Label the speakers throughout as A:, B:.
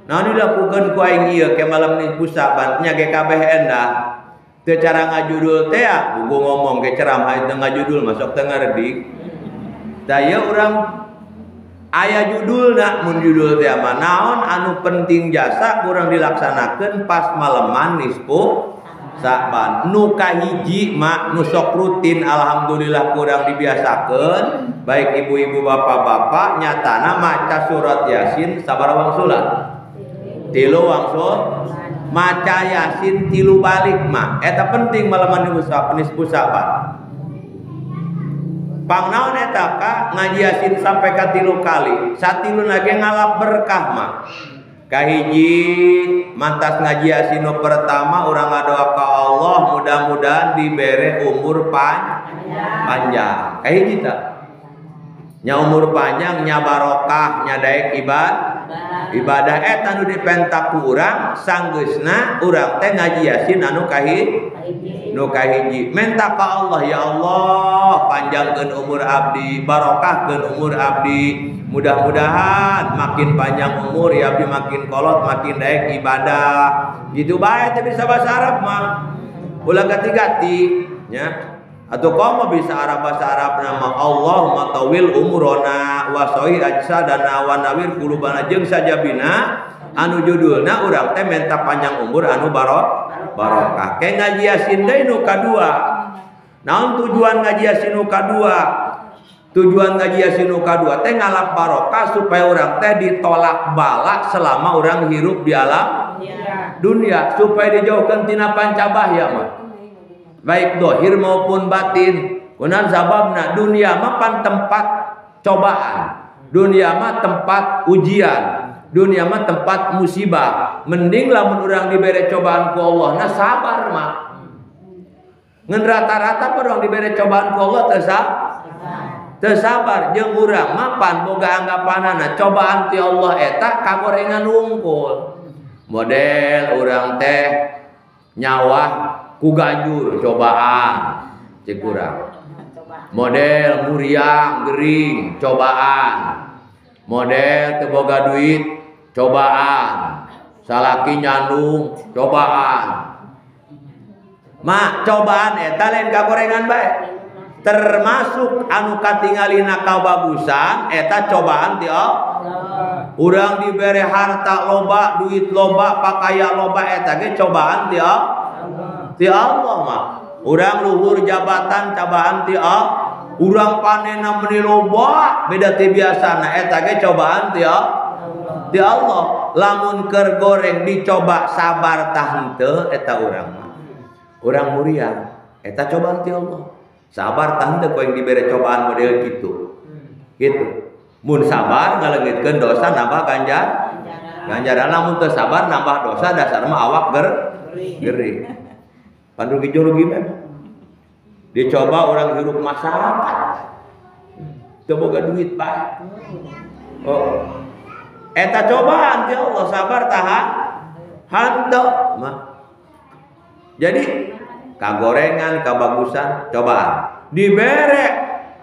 A: Naon dilakukeun ku aing ieu ke malam nisfu Sa'ban nya ge kabeh endah. Teu cara ngajudul teh buku ngomong ke ceramah teu ngajudul masuk teu ngardi. Da ieu urang aya judulna mun judul teh mah naon anu penting jasa kurang dilaksanakeun pas maleman nisfu Sa'ban. Nu kahiji mah nu sok rutin alhamdulillah kurang dibiasakeun baik ibu-ibu bapak-bapak nyatana maca surat Yasin sabaraha wangsulan? Tilu wangsul. Maca Yasin tilu balik mah eta penting maleman nisfu Sa'ban. Pang naon eta ka ngaji Yasin sampai ka tilu kali satiluna ge ngalap berkah mah. Kahiji mantas ngaji Yasin nu pertama urang ngadoa ka Allah mudah-mudahan dibere umur panjang. Kahiji ta nya umur panjang nya barokah nya daek ibadah eta nu dipentak ku urang sanggeusna urang teh ngaji Yasin anu nu kahiji menta ka Allah ya Allah panjangkeun umur abdi barokahkeun umur abdi mudah-mudahan makin panjang umur ya abdi makin kolot makin daek ibadah gitu bae teh bisa bahasa Arab mah ulah gati-gati nya. Atau kamu bisa Arab bahasa Arab nama Allahumma tawil umurona wa sahih ajsadana wa nawir qulubana jeung sajabina anu judulna urang teh menta panjang umur anu barokah. Ke ngaji Yasin deui nu kadua. Naon tujuan ngaji Yasin nu kadua? Tujuan ngaji Yasin nu kadua teh ngalap barokah supaya urang teh ditolak balak selama urang hirup di alam dunia supaya dijauhkan tina pancabahya mah. Baik dohir maupun batin. Kunaon sababna dunia mah pan tempat cobaan, dunia mah tempat ujian, dunia mah tempat musibah. Mending lamun urang dibere cobaan ku Allah na sabar mah. Ngan rata-rata urang dibere cobaan ku Allah teu sabar jeung urang mah pan boga anggapanana cobaan ti Allah eta kagorengan wungkul. Model urang teh nyawah ku ganjur cobaan cek urang. Model muriang gering cobaan. Model teu boga duit cobaan. Salaki nyandung cobaan. Ma cobaan eta lain kagorengan bae. Termasuk anu katingalina kabagusan eta cobaan ti Allah. Urang dibere harta loba, duit loba, pakaian loba eta ge cobaan ti Allah. Ti Allah mah. Urang luhur jabatan cobaan ti Allah. Urang panenna meuni loba beda ti biasana eta ge cobaan ti Allah. Ti Allah. Lamun keur goreng dicoba sabar tah henteu eta urang mah. Urang muriang eta cobaan ti Allah. Sabar tah henteu ku yang dibere cobaan model kitu. Gitu. Mun sabar ngaleungitkeun dosa nambah ganjaran. Lamun teu sabar nambah dosa dasar mah awak gering. Pan rugi rugi memang. Dicoba orang hirup masyarakat. Teu boga duit bae. Oh. Eta cobaan ti Allah sabar tahan henteu mah. Jadi kagorengan kabagusan cobaan. Dibere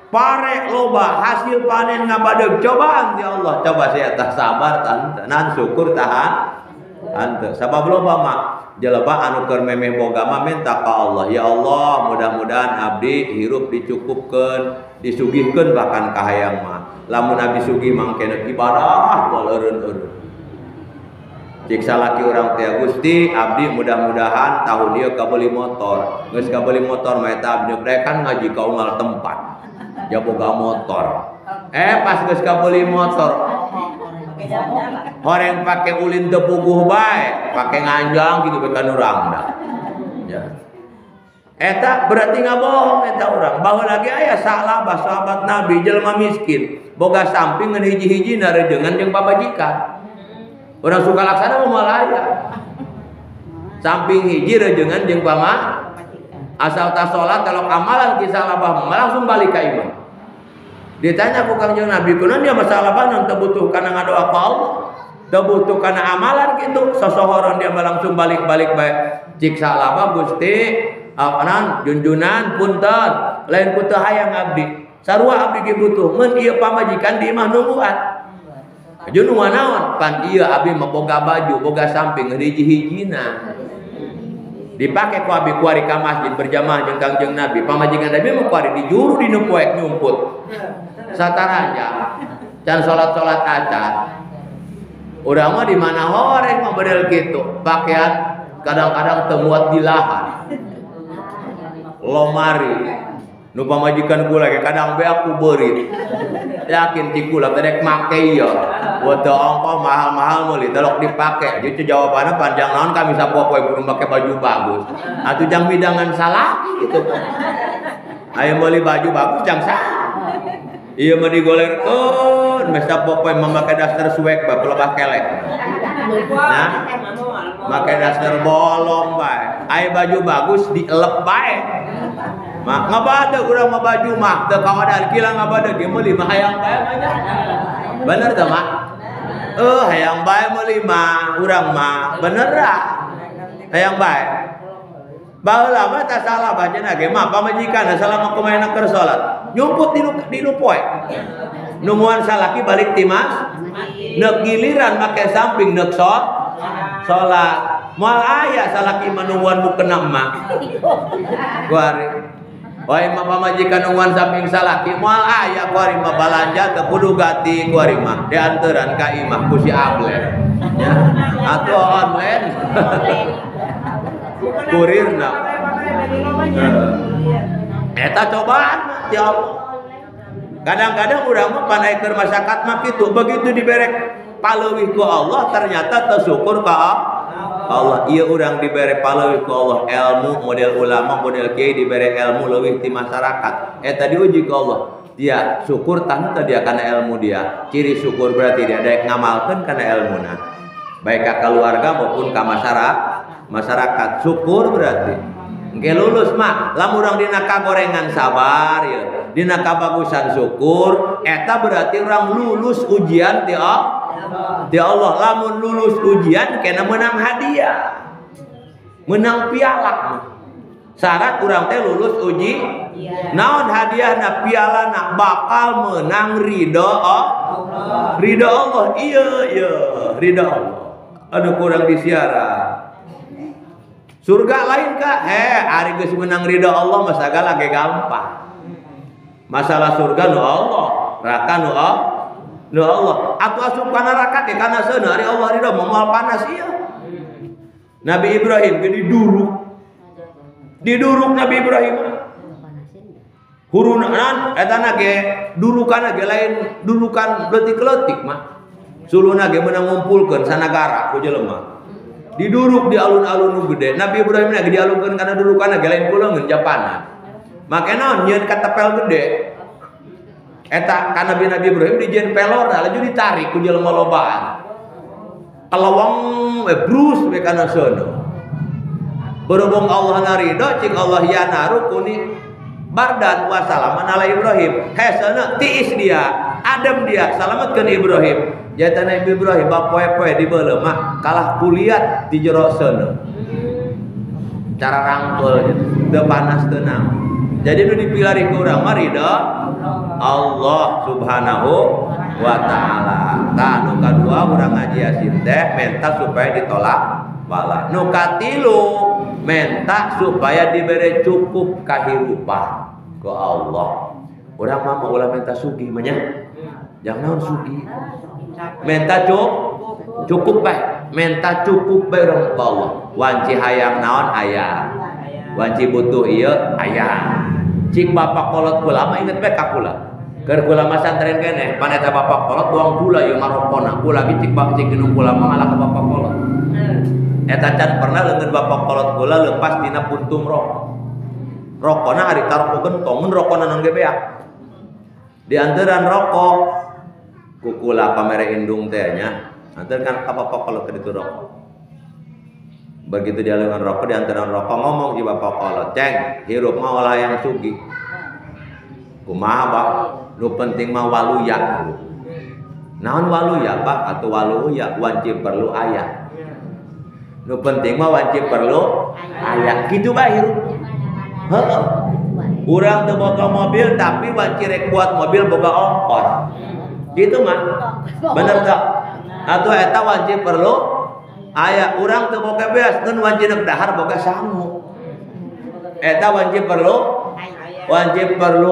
A: pare loba hasil panen ngabadeg cobaan ti Allah. Coba saya tah sabar tahan nan syukur tahan henteu. Sabab loba mah jelema anu keur memeh boga mah minta ka Allah, ya Allah mudah-mudahan abdi hirup dicukupkeun, disugihkeun bahkan ka hayang mah. Lamun abdi sugih mangkene ibadah moal eureun-eureun. Cik salaki urang teh Gusti abdi mudah-mudahan tahun ieu kabeuli motor. Geus kabeuli motor mah eta abdi kan ngaji ka unggal tempat. Ja boga motor. Pas geus kabeuli motor horeng pake ulin teu puguh bae, pake nganjang gitu bekan urang dah. Ya. Eta berarti ngabohong eta urang. Baheula ge aya salah sahabat Nabi jelema miskin, boga samping ngan hiji-hiji narejengan jeung pamajikan. Urang suka laksana moal aya. Samping hiji rejengan jeung pamajikan. Asal tas salat kalau amalan kisah labah langsung balik ka imah. Ditanya ku Kangjeng Nabi, kunaon dia masalah non teu butuh kana ngadoa ka Allah, teu butuh kana amalan kitu, sosohoron dia mah langsung balik-balik bae. Cik salabah Gusti, apanan junjunan punten, lain ku teu hayang abdi. Sarua abdi ge butuh, mun ieu pamajikan di imah nungguan. Jeung nu naon? Pan ieu abi mah boga baju, boga samping hiji-hijina. Dipake ku abi kuari ka masjid berjamaah jeung Kangjeng Nabi. Pamajikan Nabi mah kuari dijuru dina poek nyumput. Sataranja. Can salat-salat acan. Urang mah di mana horeng mah bedel kitu. Pakaian kadang-kadang teu muat di lahan. Lomari. Nu pamajikan kula ge kadang beak ku beurit. Yakin ti kula teh rek make ieu. Teu ongkoh mahal-mahal meuli telok dipake. Jadi jawabanna panjang naon kami sapopoe kudu make baju bagus. Atuh jang midangan salaki gitu. Aya meuli baju bagus jang saha. Ieu mah digolerkeun meh sapopoe mah make daster suek bae pelebah kelek. Nah, make daster bolong bae. Aya baju bagus dielep bae. Mak ngabade urang mah baju mah teu kawadan kila ngabade ge meuli mah hayang bae mah nya. Bener teu mak? Hayang bae meuli mah urang mah bener ra? Hayang bae. Baheula mah tah salah bacana ge mah pamajikan salama kumaha keur salat. Nyumput di nu poe. Nungguan salaki balik ti mas. Neuk giliran make samping neuk salat. Moal aya salaki mah nungguan mukena mah. Kuari. Wah mah pamajikan nungguan samping salaki moal aya kuari mah balanja teu kudu gati kuari mah dianteran ka imah ku si Able nya atuh online kurirna eta cobaan mah ti Allah. Kadang-kadang urang mah pandai keur masyarakat mah kitu begitu diberek paleuwih ku Allah ternyata teu syukur ka Allah. Ieu urang dibere paleuwih ku Allah ilmu model ulama model kiai dibere ilmu leuwih ti masyarakat. Eta diuji ku Allah. Dia syukur tah dia kana ilmu dia. Ciri syukur berarti dia daek ngamalkeun kana ilmuna. Baik ka keluarga maupun ka masyarakat. Syukur berarti. Engke lulus mah lamun urang dina kagorengan sabar ieu. Dina kabagusan syukur eta berarti urang lulus ujian ti Allah. Ti Allah. Lamun lulus ujian kena menang hadiah, menang piala. Syarat urang teh lulus uji naon hadiahna pialana bakal menang ridho Allah. Ridho Allah iya iya ridho Allah. Aduh kurang disiara. Surga lain kak, ari geus menang ridho Allah mah sagala ge gampang. Masalah surga nu Allah, neraka nu Allah. Nu Allah, atuh asup ka neraka ge kana seuneu ari Allah ridho moal panas ieu. Nabi Ibrahim ge diduruk. Diduruk Nabi Ibrahim. Hurunan etana ge durukanna ge lain durukan leutik-leutik mah. Suluna ge meunang ngumpulkeun sanagara ku jelema. Diduruk di alun-alun nu gede. Nabi Ibrahim ge dialungkeun kana durukanna ge lain ku leungeun japana. Make naon nyieun katepel gede. Eta ka Nabi Ibrahim dijieun pelor laju ditarik ku jelema lobaan. Kalawang brus we kana seuneu. Berhubung Allah naridho cik Allah ya naru kuni bardan wa salaman ala Ibrahim. He seuneu tiis dia, adem dia, salametkeun Ibrahim. Jata Nabi Ibrahim bapoe-poe di beuleum mah kalah kuliat di jero seuneu. Cara rangkul teu panas teu naon. Jadi nu dipilari ku urang mah ridho Allah Subhanahu wa ta'ala. Tah nu kadua urang ngaji Yasin teh menta supaya ditolak bala. Nu katilu menta supaya dibere cukup kahirupan ku Allah. Urang mah ulah menta sugih mah nya. Jangan naon sugih. Menta cukup bae, menta cukup bae urang ka Allah. Wanci hayang naon aya. Wanci butuh ieu aya. Cik bapak kolot kula mah inget bae ka kula. Keur kula mah santren keneh, pan eta bapak kolot buang kula ieu ngarokona. Kula ge cik bak cik inung kula mah ngalah ka bapak kolot. Eta can pernah leungeun bapak kolot kula leupas dina puntung rokok. Rokona harita rokok gentong, mun rokona naon ge beak. Di antaran rokok ku kula pamere indung teh nya. Anteun kan ka bapak kolot teh ditu rokok. Begitu dia lengan rokok, di antara rokok ngomong di bapak kolot, ceng, hirup mah olah yang sugih. Kumaha bah, nu penting mah waluya. Naon waluya bah atau waluya wanci perlu ayah. Nu penting mah wanci perlu ayah. Kitu bah hirup. Heeh. Urang teu boga mobil tapi wanci rek buat mobil boga ongkos. Gitu mah. Bener tak? Atuh eta wanci perlu aya urang teu boga beas ngan wanci neuk dahar boga sangu. Eta wanci perlu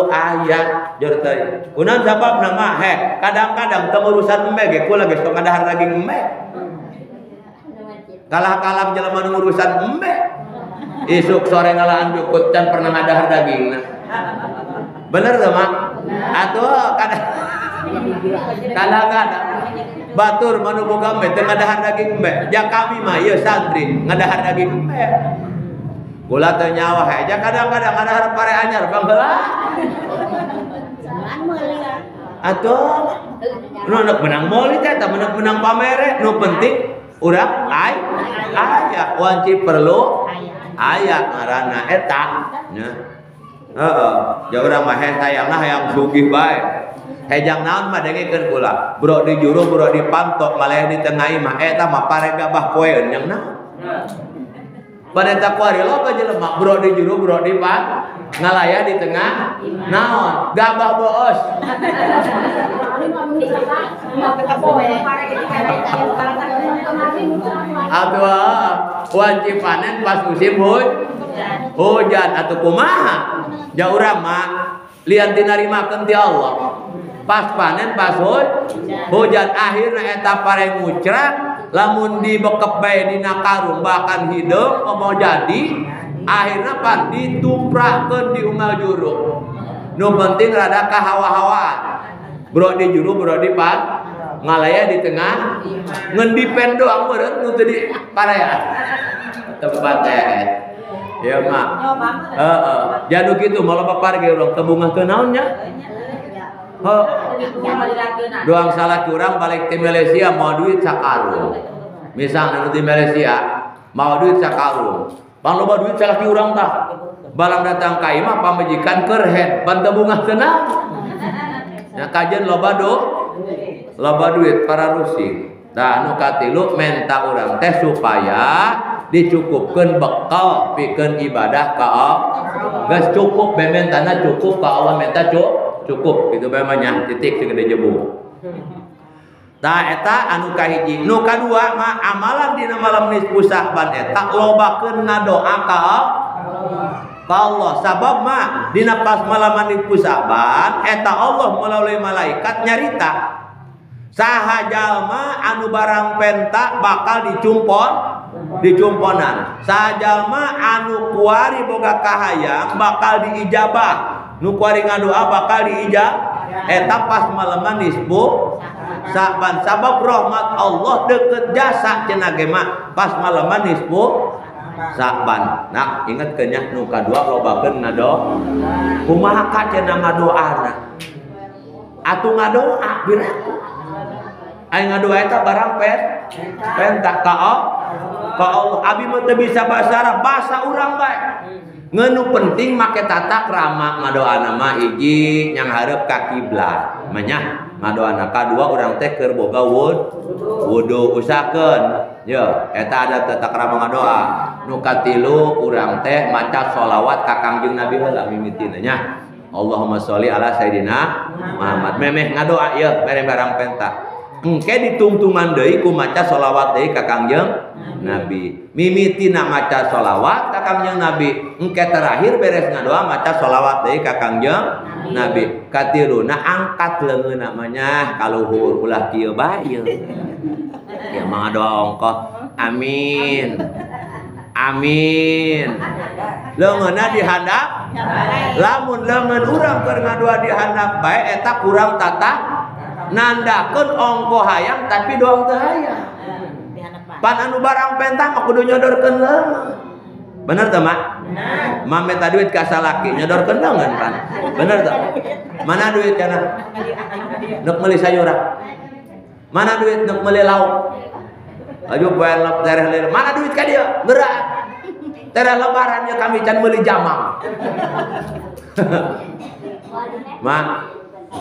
A: aya jor teh. Kunaon sababna mah he kadang-kadang teu urusan embe ge kula geus tong ngadahar daging embe. Kalah-kalah jelema nu ngurusan embe. Isuk sore ngalaan jukut can pernah ngadahar dagingna. Bener teu mak? Atuh kadang-kadang batur manu boga embe teu ngadahar daging embe. Ja kami mah ieu santri ngadahar daging embe. Kula teu nyawa he ja kadang-kadang ngadahar pare anyar bang heula. Atuh nu menang meuli teh eta menang pamere nu penting urang aya wanci perlu aya ngaranna eta nya. Heeh, ja urang mah hayangna hayang sugih bae. Hejang naon mah dengekeun kula. Bro di juru, bro di pantok, malah di tengah imah eta mah pare gabah poeun yang naon. Paneta kuari loba jelema bro di juru, bro di pan, ngalaya di tengah naon, gabah boos. Aduh, wanci panen pas musim hujan atau kumaha. Ja urang mah lian tinarimakeun ti Allah. Pas panen pas hujan akhirna eta pare ngucrak lamun dibekep bae dina karung bahkan hideung mau jadi akhirna pan ditumprakeun di unggal juru. Nu penting rada kahawa-hawaan. Bro di juru bro di pan ngalaya di tengah ngendipen doang meureun nu teu di parean. Tempat teh. Ya mak. Heeh. Janu kitu mah loba pare ge urang teu bungah teu naon nya. Heuh. Doang salah kurang balik ti Malaysia mau duit sakarung. Misalnya nu di Malaysia mau duit sakarung. Bang loba duit salaki urang tah. Balang datang ka imah pamajikan keur head ban teu bungah teu naon. Nya kajen loba loba duit para rusing. Tah nu katilu menta urang teh supaya dicukupkeun bekal pikeun ibadah ka Allah. Geus cukup bae mentana cukup ka Allah menta cukup kitu bae mah nya titik segede jebuk. Tah eta anu kahiji. Nu kadua mah amalan dina malam nisfu Sya'ban eta lobakeun ngadoa ka Allah. Sabab mah dina pas malam nisfu Sya'ban eta Allah melalui malaikat nyarita saha jalma anu barang penta bakal dicumponan. Saha jalma anu kuari boga kahayang bakal diijabah. Nu kuari ngadoa bakal diijabah. Eta pas malaman nisfu Sya'ban. Sabab rahmat Allah deket jasa cenah ge mah pas malaman nisfu Sya'ban. Nah, inget keun nu kadua lobakeun ngadoa. Kumaha ka cenah ngadoana? Atuh ngadoa biraku. Aing ngadoa eta barang penta ka Allah. Abi mah teu bisa bahasa Arab, bahasa urang bae. Ngeun penting make tata krama ngadoana mah hiji nyang hareup ka kiblat. Manya ngadoana kadua urang teh keur boga wudu usahakeun. Ye, eta ada tata krama ngadoa. Nu katilu urang teh maca sholawat ka Kangjeng Nabi heula mimitina nya. Allahumma sholli ala sayidina Muhammad. Memeh ngadoa ye mere barang penta. Engke ditungtungan deui ku maca sholawat deui ka Kangjeng Nabi. Mimitina maca sholawat ka Kangjeng Nabi. Engke terakhir beres ngadoa maca sholawat deui ka Kangjeng Nabi. Katiluna angkat leungeunna mah nya kaluhur ulah kieu bae ieu. Ya mah ngadoa ongkoh. Amin. Amin. Leungeunna dihandap. Lamun leungeun urang keur ngadoa dihandap bae eta kurang tata nandakeun ongko hayang tapi doang teu hayang. Pan anu barang pentah mah kudu nyodorkeun leungeun. Bener teu, Mak? Bener. Ma meta duit ka salaki nyodorkeun leungeun pan. Bener teu? Mana duit kana? Neuk meuli sayuran. Mana duit neuk meuli lauk? Ayo poe lep tereh lir. Mana duit ka dieu? Gerak. Tereh lebaran nya kami can meuli jamang. Mak,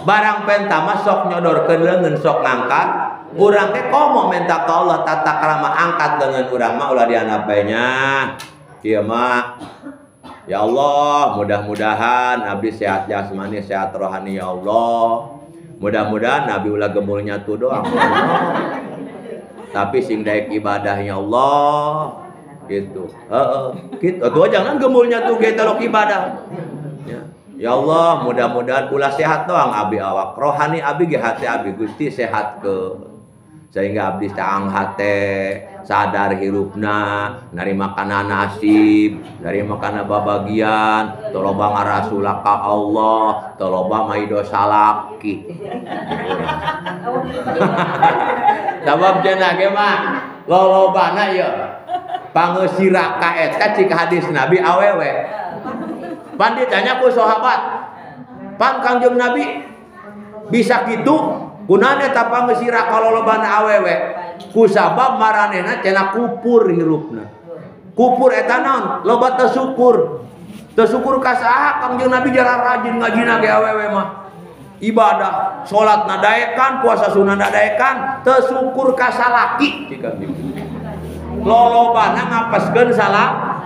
A: barang penta mah sok nyodorkeun leungeun sok ngangkat. Urang teh komo minta ka Allah tata krama angkat leungeun urang mah ulah dianggap bae nya. Kieu mah. Ya Allah, mudah-mudahan abdi sehat jasmani, sehat rohani ya Allah. Mudah-mudahan nabi ulah gemulnya tuh doang. Tapi sing daek ibadahnya Allah gitu. Heeh, gitu. Atuh jangan gemulnya tuh ge telok ibadah. Ya. Ya Allah, mudah-mudahan ulah sehat doang abi awak rohani abi ge hati abi Gusti sehat ke. Sehingga abdi caang hate, sadar hirupna, narima kana nasib, narima kana babagian, teu loba ngarasula ka Allah, teu loba maido salaki. Sabab cenah ge mah lolobana ieu pangeusiraka eta cik hadis Nabi awewe. Pan ditanya ku sahabat, pan Kangjeng Nabi bisa kitu kunaon eta pangeusiraka lolobana awewe? Ku sabab maranehna cenah kupur hirupna. Kupur eta naon? Loba teu syukur. Teu syukur ka saha? Kangjeng Nabi jara rajin ngajina ge awewe mah. Ibadah, salat nadaekan, puasa sunah nadaekan, teu syukur ka salaki cik Kangjeng. Lolobana ngapeskeun salah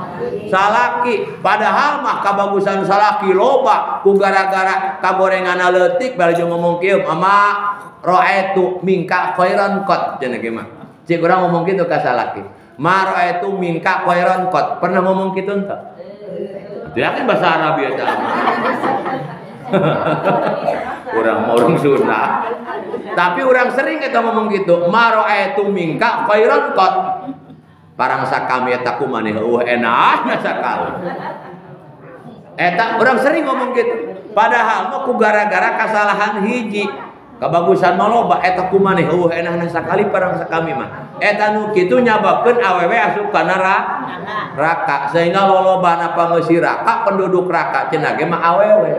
A: salaki, padahal mah kabagusan salaki loba ku gara-gara kagorenganna leutik bari jeung ngomong kieu mama ra'aitu minka khairan qat cenah ge mah. Cik urang ngomong kitu ka salaki. Ma ra'aitu minka khairan qat. Pernah ngomong kitu henteu? Teu yakin bahasa Arab eta. Urang mah urang Sunda. Tapi urang sering eta ngomong kitu, ma ra'aitu minka khairan qat. Parang sakami eta ku maneh eueuh enahna sakali. Eta urang sering ngomong gitu. Padahal mah ku gara-gara kasalahan hiji. Kabagusan mah loba eta ku maneh eueuh enahna sakali parang sakami mah. Eta nu kitu nyababkeun awewe asup ka neraka sehingga lolobana pangeusir raka penduduk raka cenah ge mah awewe.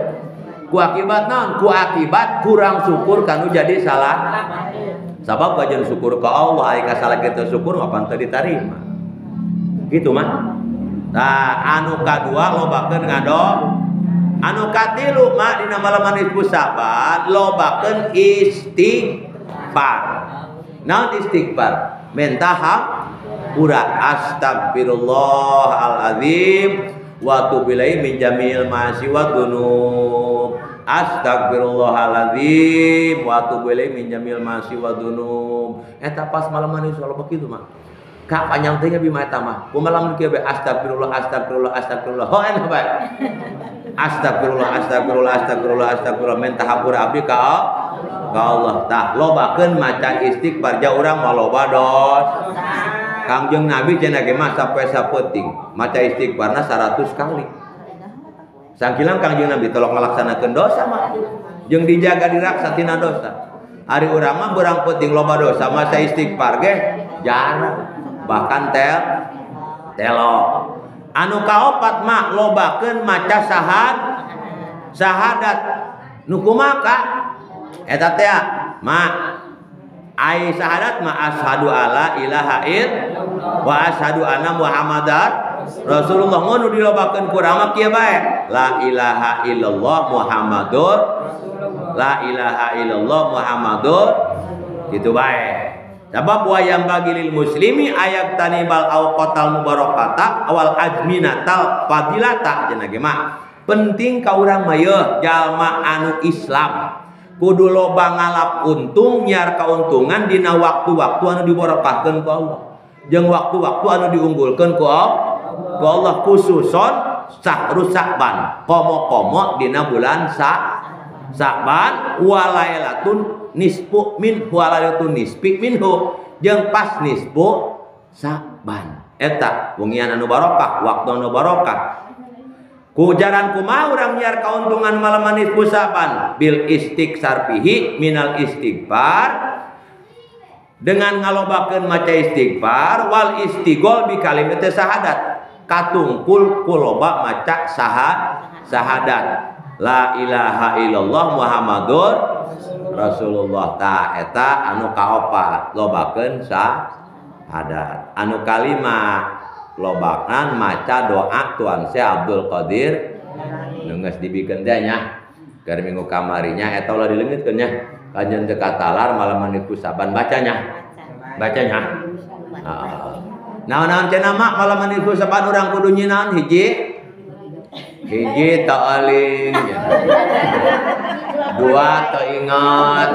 A: Ku akibat naon? Ku akibat kurang syukur kanu jadi salah. Sabab kajian syukur ke Allah, ai kasalah kita syukur mah pan teu ditarima. Gitu mah. Nah, anu kadua lobakeun ngado. Anu katilu mah dina malam nisfu Sa'ban lobakeun istighfar. Naon istighfar? Menta hampura, astagfirullahalazim wa atubu ilaihi min jami'il ma'asi wa dzunub. Astagfirullahaladzim wa atubu ilaihi min jamil ma'asi wa dzunub. Eta pas malam manis loba kitu mah. Kak panjang teh nya bima eta mah. Ku malam kieu bae astagfirullah astagfirullah astagfirullah. Ho enak bae. Astagfirullah astagfirullah astagfirullah astagfirullah minta hampura abdi ka Allah. Tah lobakeun maca istighfar ja urang mah loba dosa. Kangjeng Nabi cenah ge mah sampai sapeuting maca istighfarna 100 kali. Sangkilang Kangjeng Nabi tolong ngalaksanakeun dosa mah. Jeung dijaga diraksa tina dosa. Ari urang mah beurang peuting loba dosa masa istighfar ge jarang. Bahkan telo. Anu kaopat mah lobakeun maca syahadat. Nu kumaha ka? Eta teh ma ai syahadat ma asyhadu alla ilaha illallah wa asyhadu anna muhammadar Rasulullah. Ngono dilobakeun ku urang mah kieu bae. La ilaha illallah Muhammadur la ilaha illallah Muhammadur kitu bae. Sabab wa yang bagi lil muslimi ayat tanibal awqatal mubarakata awal azminatal fadilata cenah ge mah. Penting ka urang mah yeuh jalma anu Islam kudu loba ngalap untung nyiar kauntungan dina waktu-waktu anu dibarokahkeun ku Allah jeung waktu-waktu anu diunggulkeun ku Allah khususon sahru Sa'ban komo-komo dina bulan Sa'ban walailatun nisfu min walailatun nisfi minhu jeung pas nisfu Sa'ban eta wengian anu barokah waktu anu barokah. Kujaran kumaha urang nyiar kauntungan malam nisfu Sa'ban bil istighsarfihi minal istighfar dengan ngalobakeun maca istighfar wal istighol bi kalimat syahadat katungkul kuloba maca syahadat la ilaha illallah Muhammadur Rasulullah. Ta eta anu kaopat lobakeun syahadat. Anu kalima lobakan maca doa Tuan Syekh Abdul Qadir nu geus dibikeun teh nya keur minggu kamarinya eta ulah dileungitkeun nya kanjeun teu katalar malam nisfu Sa'ban bacanya bacanya. Heeh. Naon-naon cenah mah malam nisfu Sa'ban urang kudu nyinaon hiji hiji ta'alim, dua teu ingat,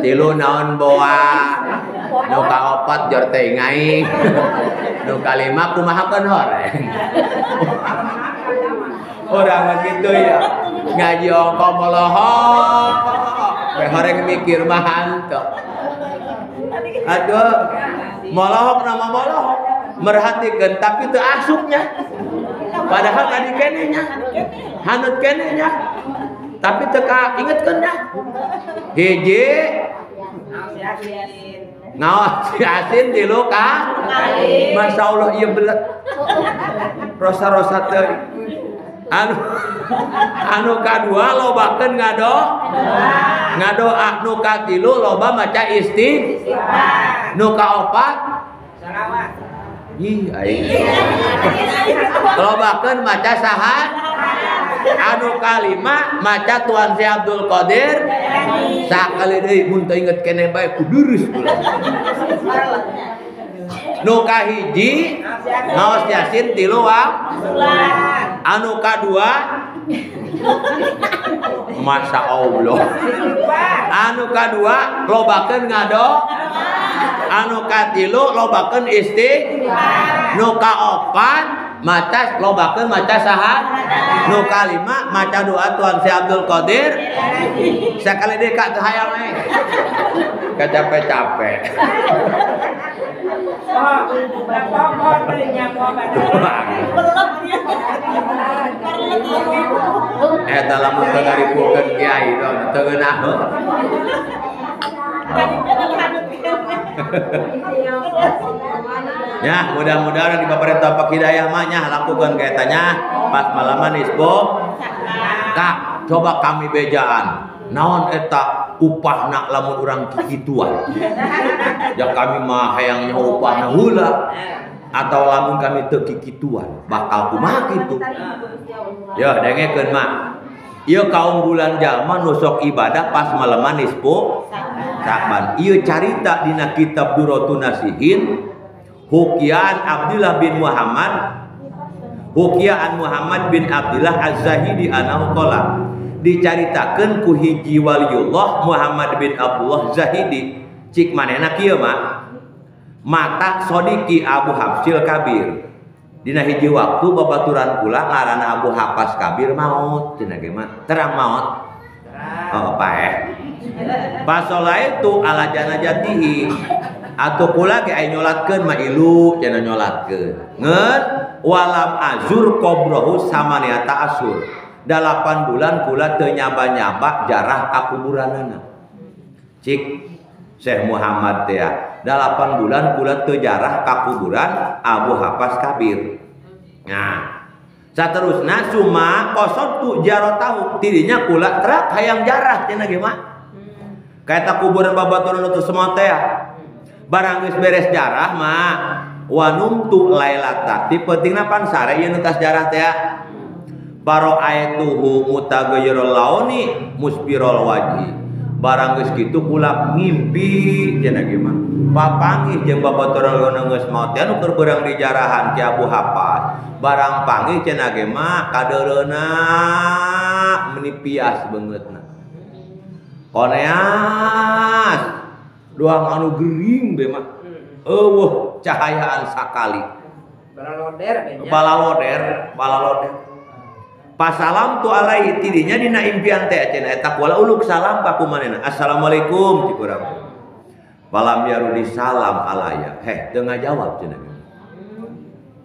A: tilu naon boa, Nu kaopat jor teh aing. Nu kalima kumahakeun horeng. Urang mah kitu ya. Ngaji ongko molohok. We horeng mikir mah henteu. Aduh, molohok nama molohok. Merhatikeun tapi teu asupnya. Padahal tadi keneh nya. Hanut keneh nya. Tapi teu kaingetkeun nya. Hiji ngaos Yasin tilu ka Masya Allah ieu belet. Rosa-rosa teu. Anu kadua lobakeun ngadoa nu katilu loba maca istighfar. Nu kaopat
B: selawat.
A: Ih aing. Lobakeun maca saha? Anu kalima maca Tuan Syekh Abdul Qadir. Sakali deui mun teu inget keneh bae kudureus kula. Nu kahiji ngaos Yasin tilu wangsulan. Anu kadua Masya Allah. Anu kadua lobakeun ngado. Anu katilu lobakeun istighfar. Nu kaopat maca lobakeun maca saha. Nu kalima maca doa Tuan Syekh Abdul Qadir. Sakali deui ka teu hayang we. Kacape-cape. Eta lamun teu ngaripukeun kiai dong teu ngeunaheun. Ya, mudah-mudahan di pemerintah Pak Hidayah mah nya lakukan kaitannya pas malaman ispo. Kak, coba kami bejaan. Naon eta upahna lamun urang kikituan. Ya kami mah hayangnya upahna heula atau lamun kami teu kikituan bakal kumaha kitu. Ya dengekeun mah. Ieu kaunggulan jalma nu sok ibadah pas malaman nisfu Sa'ban. Ieu carita dina kitab Durratun Nasihin hukian Abdullah bin Muhammad hukian Muhammad bin Abdullah Az-Zahidi anahu qala dicaritakeun ku hiji waliullah Muhammad bin Abdullah Zahidi cik manehna kieu mah mata sodiki Abu Hafsil Kabir dina hiji waktu babaturan kula ngaranna Abu Hafs Kabir maot cenah ge mah terang maot oh paeh pasola itu ala janajatihi atau kula ge aya nyolatkeun mah ilu cenah nyolatkeun ngeun walam azur qabrohu samaniata asur 8 bulan kula teu nyaba-nyaba jarah ka kuburanana cik Syekh Muhammad teh 8 bulan kula teu jarah ka kuburan Abu Hafs Kabir. Nah, saterusna suma qasadtu jaratahu tidinya kula terak hayang jarah cenah ge mah. Kaeta kuburan babaturan nu semua teh. Barang geus beres jarah mah wanumtu lailata. Ti peutingna pan sare ieu nu tas jarah teh. Baroaituhu mutaghayyirul launi musbirul wajhi. Barang geus kitu kula ngimpi cenah ge mah. Papanggih jeung babaturan nu geus maot teh nu keur beurang dijarahan ki Abu Hafs. Barang panggih cenah ge mah kadeureuna meuni pias beungeutna. Koneas doang anu gering be mah. Eueuh cahayaan sakali.
B: Balaloder
A: balaloder, balaloder. Pasalam tu alaihi tidinya dina impian teh cenah eta kula uluk salam ka kumanehna. Assalamualaikum cik urang. Falam yarudi salam alaya. Heh teu ngajawab cenah.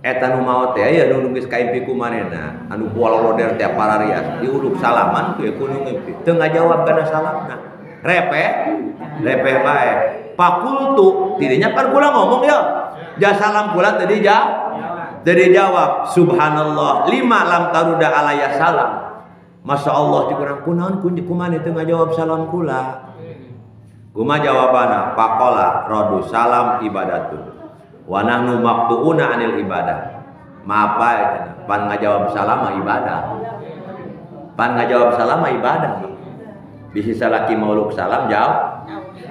A: Eta nu maot teh aya nu geus kaimpi ku manehna anu balaloder teh pararias diuluk salaman ku nu ngimpi. Teu ngajawab kana salamna. Repeh, repeh bae. Pakultu tidinya pan kula ngomong ya. Ja salam kula tadi ja. Jadi jawab subhanallah lima lam taruda alaya salam. Masya Allah dikurang kunaon kumaha teu ngajawab salam kula. Kumaha jawabana? Faqala radu salam ibadatun. Wa nahnu maqtuuna anil ibadah. Maaf bae pan ngajawab salam mah ibadah. Pan ngajawab salam mah ibadah. Bisi salaki mauluk salam jawab.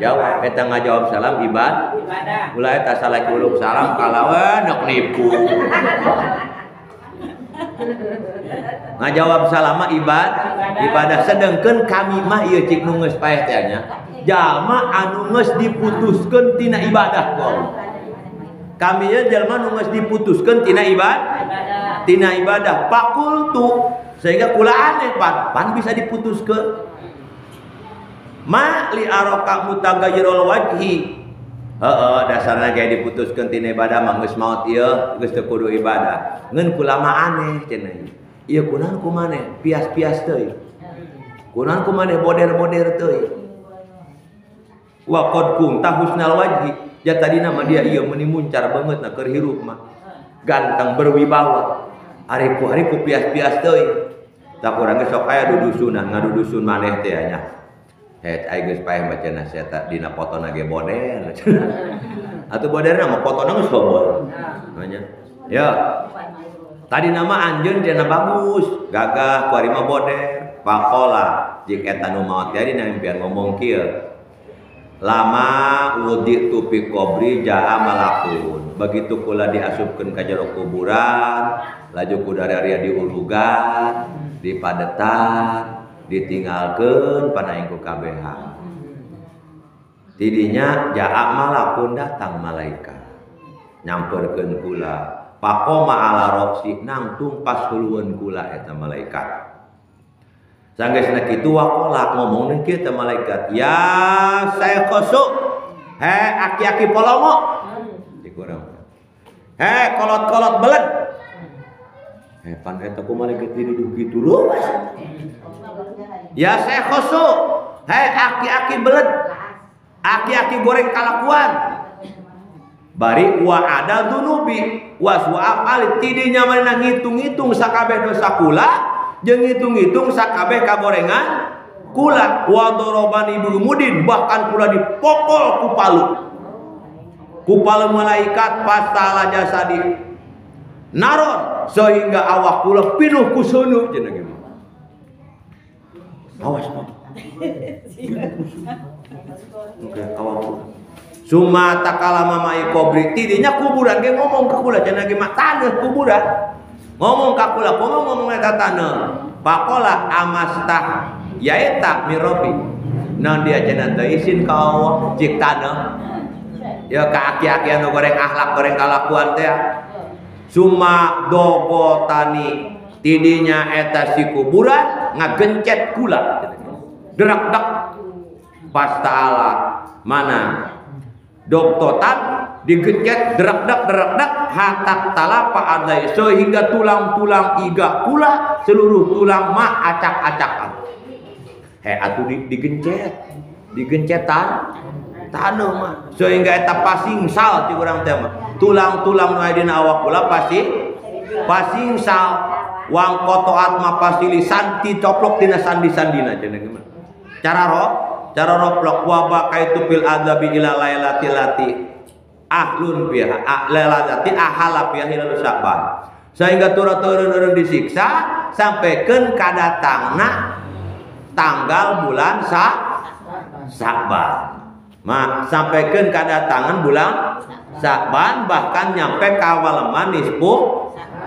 A: Jawab eta ngajawab salam ibadah. Ulah eta salaki uluk salam kalawan nok nipu. Ngajawab salam mah ibadah. Ibadah sedengkeun kami mah ieu cik nu geus paeh teh nya. Jalma anu geus diputuskeun tina ibadah ku Allah. Kami nya jalma nu geus diputuskeun tina ibadah. Tina ibadah fakultu sehingga kula aneh pan bisa diputuskeun. Ma li araka mutagayyirul wajhi. Heeh, dasarna ge diputuskeun tina ibadah mah geus maot ieu geus teu kudu ibadah. Ngeun kula mah aneh cenah. Ieu kunaon ku maneh pias-pias teuing. Kunaon ku maneh boder-boder teuing. Wa qad kunta husnal wajhi. Ja tadina mah dia ieu meuni muncar banget na keur hirup mah. Ganteng berwibawa. Ari ku hari ku pias-pias teuing. Tak urang ge sok aya dudusunan ngadudusun maneh teh nya. Het aing geus paeh baca nasihat dina potona ge boder. Atuh boderna mah potona geus hobor. Nya. Ya. Tadi nama anjeun cenah bagus, gagah ku ari mah boder. Faqala jik eta nu maot teh dina impian ngomong kieu. Lama wuditu fi qabri jaa malakun. Begitu kula diasupkeun ka jero kuburan, laju ku dararia diurugan, dipadetan, ditinggalkeun panaing ku kabehan. Tidinya jaa malakun datang malaikat. Nyamperkeun kula. Faqoma ala roksi nangtung pas hulueun kula eta malaikat. Sanggeusna kitu waqala ngomong deui kieu teh malaikat, ya saykhosu, he aki-aki polongo. Dikurang. He kolot-kolot belet. He pan eta ku malaikat diduduh kitu ruas. Ya saykhosu, he aki-aki belet. Aki-aki goreng kalakuan. Bari wa ada dunubi wa su'af alit tidinya manehna ngitung-ngitung sakabeh dosa kula jeung ngitung-ngitung sakabeh kagorengan kula wa darabani bi mudin bahkan kula dipokol ku palu. Ku palu malaikat pastala jasadi naron sehingga awak kula pinuh ku seuneu cenah ge. Awas Pak. Oke, awak kula. Suma takalama mai qabri tidinya kuburan ge ngomong ka kula cenah ge mah taneuh kuburan. Ngomong ka kula, ngomong ngomong eta taneuh. Faqala amastah yaeta mirobi. Naon dia cenah teu isin ka Allah cik taneuh. Ya ka aki-aki anu goreng akhlak goreng kalakuan teh. Suma dogotani tidinya eta si kuburan ngagencet kula. Derak-dak pastala mana doktotan digencet derak-dak derak-dak hatak talapa adai sehingga tulang-tulang iga kula seluruh tulang mah acak-acakan. He atuh digencet digencetan taneuh mah sehingga eta pasingsal ti urang teh mah tulang-tulang nu aya dina awak kula pasti pasingsal wang kotoat mah pasti lisanti coplok tina sandi-sandina cenah gimana cara roh cara roplok wa bakaitu fil adzabi ila lailatilati ahlun biha lailati ahala biha hilal saban sehingga turun-turun disiksa sampaikan kadatangna tanggal bulan Sa'ban ma sampaikan kadatangan bulan Sa'ban bahkan nyampe kawaleman nisfu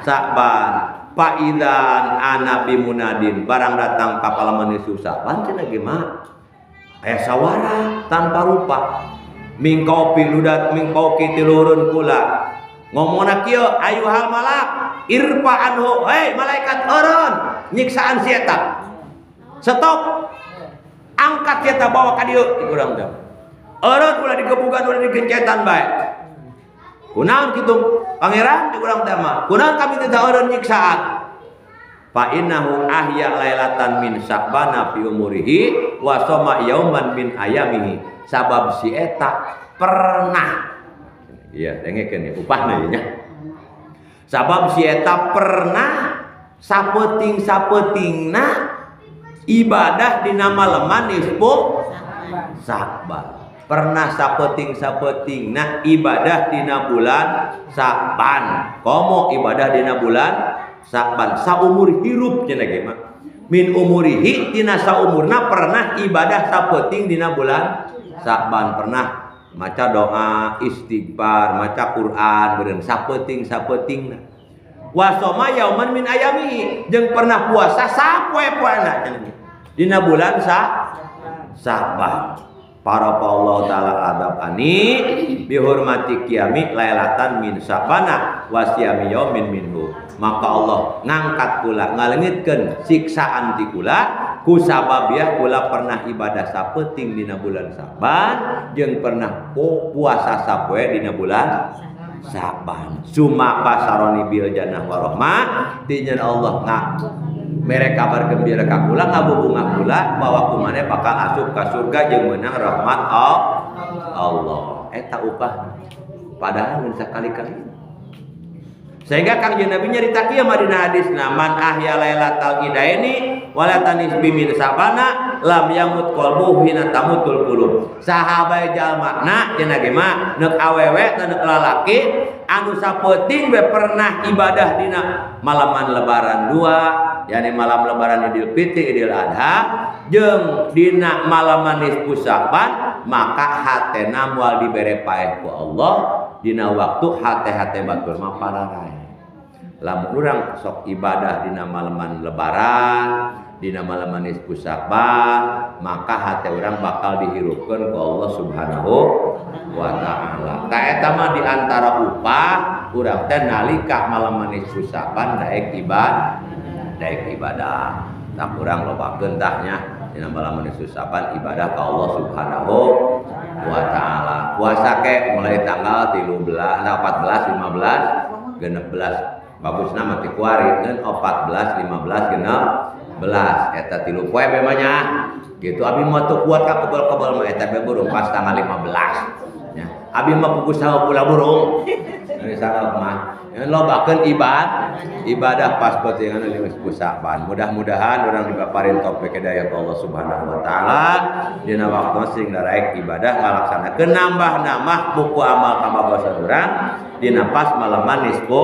A: Sa'ban faidan ana bimunadin barang datang ka paleman nisfu Sa'ban cenah ge mah aya sawara tanpa rupa mingkopi ludat mingkoki tilurun kula ngomongna kieu ayuhal malak irfa anhu hei malaikat eureun nyiksaan si eta stop angkat si eta bawa ka dieu ti urang teh eureun ulah digebugan ulah digencetan bae kunaon kitu pangeran ti urang teh mah kunaon kami teh eureun nyiksaan fa innahu ahya lailatan min sa'bana fi umurihi wa soma yauman min ayamihi sabab si eta pernah iya dengekeun ya upahna ieu nya sabab si eta pernah sapeting-sapetingna ibadah dina maleman nisfu Sa'ban pernah sapeting-sapetingna ibadah dina bulan Sa'ban komo ibadah dina bulan Sa'ban saumur hirup cenah ge mah min umurihi tina saumurna pernah ibadah sapeting dina bulan Sa'ban pernah maca doa istighfar maca Quran beureun sapeting-sapetingna wa soma yauman min ayami jeung pernah puasa sapoe-poena cenah dina bulan Sa'ban. Para Allah taala adab ani bihurmati qiyami lailatan min Sya'bana wa siyami yaumin minhu. Maka Allah ngangkat kula ngalengitkeun siksaan ti kula ku sababiah kula pernah ibadah sapeuting dina bulan Sya'ban jeung pernah puasa sapoe dina bulan Sya'ban. Suma basaroni bil jannah warahmah tinjen Allah ngak mere kabar gembira ka kula ngabubunga kula bahwa kumane bakal asup ka surga jeung meunang rahmat Allah. Eta upah padahal mun sakali-kali. Sehingga Kangjeng Nabi nyarita kieu mah dina hadisna man ahya lailatal idaini wala tanisbi min sabana lam yamut qalbuhu hina tamutul qulub. Saha bae jalmana cenah ge mah neuk awewe teh neuk lalaki anu sapeuting we pernah ibadah dina malaman lebaran dua, yakni malam lebaran Idul Fitri Idul Adha jeung dina malaman nisfu Sya'ban, maka hatena moal dibere paeh ku Allah dina waktu hate-hate batur mah pararae. Lamun urang sok ibadah dina malaman lebaran, dina malaman nisfu Sya'ban, maka hate urang bakal dihirupkeun ku Allah Subhanahu wa taala. Ta eta mah di antara upah urang teh nalika malaman nisfu Sya'ban daek ibadah. Tak urang lobakeun tah nya dina malaman nisfu Sya'ban ibadah ka Allah Subhanahu wa taala. Puasa ke mulai tanggal 13, 14, 15, 16. Bagusna mah ti kuari ngeun 14, 15, 16 eta 3 poe be mah nya. Gitu abi mah teu kuat ka kebel-kebel mah eta be burung pas tanggal 15 nya. Abi mah pugus saha pula burung. Misalnya mah lobakeun ibadah pas pentingan nisfu Sya'ban. Mudah-mudahan urang dipaparin taufik hidayah Allah Subhanahu wa taala dina waktu sing daraek ibadah ngalaksanakeun nambah-nambah buku amal kabagosan urang dina pas malaman nisfu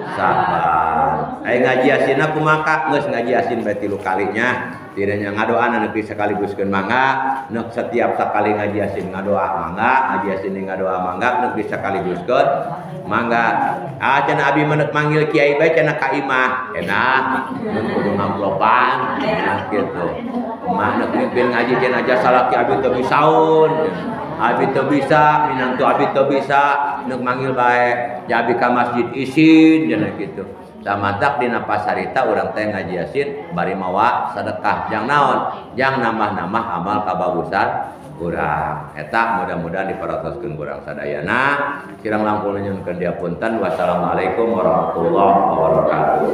A: Sya'ban. Aya ngaji asinna kumaha geus ngaji asin bae 3 kalinya. Tidaknya ngadoana nepi sekaliguskeun mangga, nek setiap sakali ngaji asin ngadoa mangga, ngaji asin ngadoa mangga nek sekaliguskeun mangga. Ah cenah abi mah manggil kiai bae cenah ka imah. Enak, mun kudu ngamplopan, nah gitu. Mah nek mimpin ngaji cenah aja salaki abi teu bisaun. Abi teu bisa, minantu abi teu bisa, nek manggil bae, ja abi ka masjid isin cenah kitu. Samatak dina pasarita urang teh ngaji yasin bari mawa sedekah jang naon jang nambah-nambah amal kabagusan urang eta mudah-mudahan diparotoskeun kurang sadayana kirang langkung nyuhunkeun diapunten. Wassalamualaikum warahmatullahi wabarakatuh.